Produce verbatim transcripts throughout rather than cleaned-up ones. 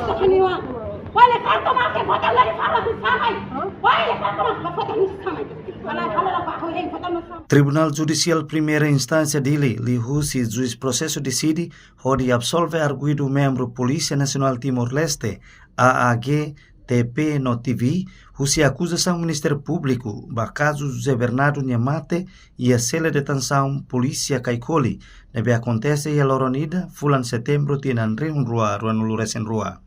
Wale karta ma ke vota lari fala ku samai. Wale karta ma ke vota ni samai. Wala fala la pa ko hen vota no samai. Tribunál Judisiál Primeira Instánsia Dili liuhusi juís prosesu deside hodi absolve arguidu membru Polísia Nasionál Timor-Leste, A A G, T P no T V, husi akuzasaun Ministériu Públiku ba kazu José Bernardo nia mate iha sela detensaun polísia Caicoli, ne'ebé akontese iha loron ida, fulan Setembru, tinan rihun rua, rua nulu resin rua.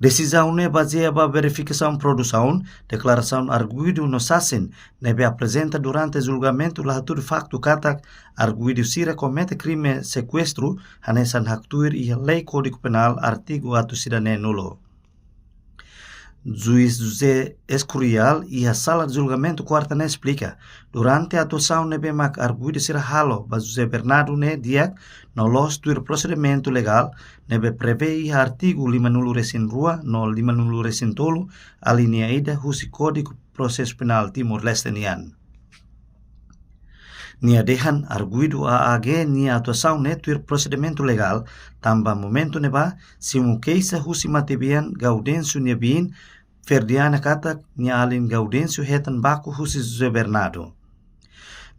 Desizaun ne'e bazeia ba verifikasaun produsaun, deklarasaun arguidu no sasin ne'ebé aprezenta durante julgamentu la hatudu faktu katak arguidu sira komete krime sekuestru hanesan haktuir iha Lei Kódigu Penál artigu atus ida neen-nulu. Juís José Escurial iha sala julgamentu kuarta ne'e esplika, durante atuasaun ne'ebé mak arguidu sira halo ba José Bernardo ne'e di'ak no loos tuir prosedimentu legál ne'ebé prevee iha artigu lima nulu resin rua no lima nulu resin tolu, alínea ida husi Kódigu Prosesu Penál Timor-Leste nian. Nia dehan arguidu A A G nia atuasaun ne'e tuir prosedimentu legál, tanba momentu ne'ebá simu keixa husi matebian Gaudêncio nia biin Ferdiana katak nia alin Gaudêncio hetan baku husi José Bernardo.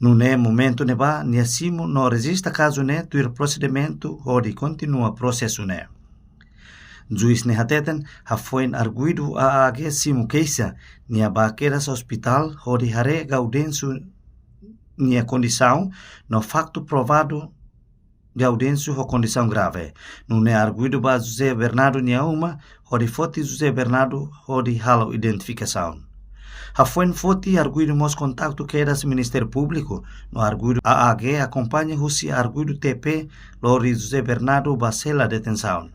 Nune'e momentu ne'ebá nia simu no rejista kazu ne'e tuir prosedimentu hodi kontinua prosesu ne'e. Juís ne'e hateten, hafoin arguidu A A G simu keixa, nia bá kedas ospitál hodi haree Gaudêncio nia kondisaun no faktu provadu Gaudêncio ho kondisaun grave. Nune'e arguidu bá José Bernardo nia uma, hodi foti José Bernardo hodi halo identifikasaun. Hafoin foti arguidu mós kontaktu kedas Ministériu Públiku, no arguidu A A G akompaña husi arguidu T P lori José Bernardo ba sela detensaun.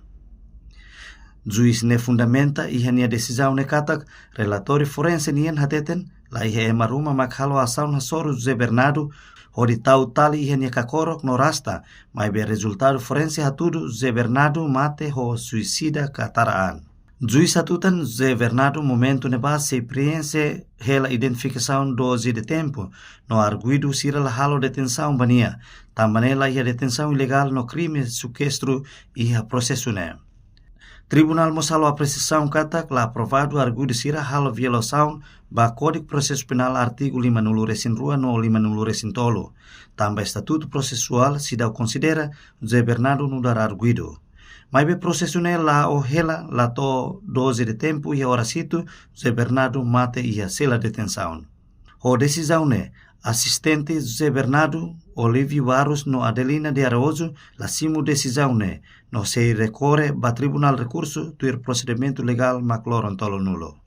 Juís ne'e fundamenta iha nia desizaun ne'e katak relatóriu forense nian hateten, laiha ema ruma mak halo asaun hasoru José Bernardo, hodi tau tali iha nia kakorok no rasta, maibé rezultadu forense hatudu José Bernardo mate ho suisida ka tara an. Juís hatutan José Bernardo momentu ne'ebá sei preenxe hela identifikasaun doze de tempu, no arguidu sira la halo detensaun ba nia, tanba ne'e laiha detensaun ilegál no krime sekuestru iha prosesu ne'e. Tribunál mós halo apresiasaun katak la aprovadu arguidu sira halo violasaun ba Kódigu Prosesu Penál artigu lima nulu resin rua no lima nulu resin tolu, tanba estatutu prosesuál seidauk konsidera José Bernardo nu'udar arguidu. Maibé prosesu ne'e la'o hela, la to'o doze de tempu iha oras hitu, José Bernardo mate iha sela detensaun. Ho desizaun ne'e, asistente José Bernardo, Olívio Barros no Adelina de Araújo la simu desizaun ne'e, no sei rekorre ba Tribunál Rekursu tuir prosedimentu legál mak loron tolunulu.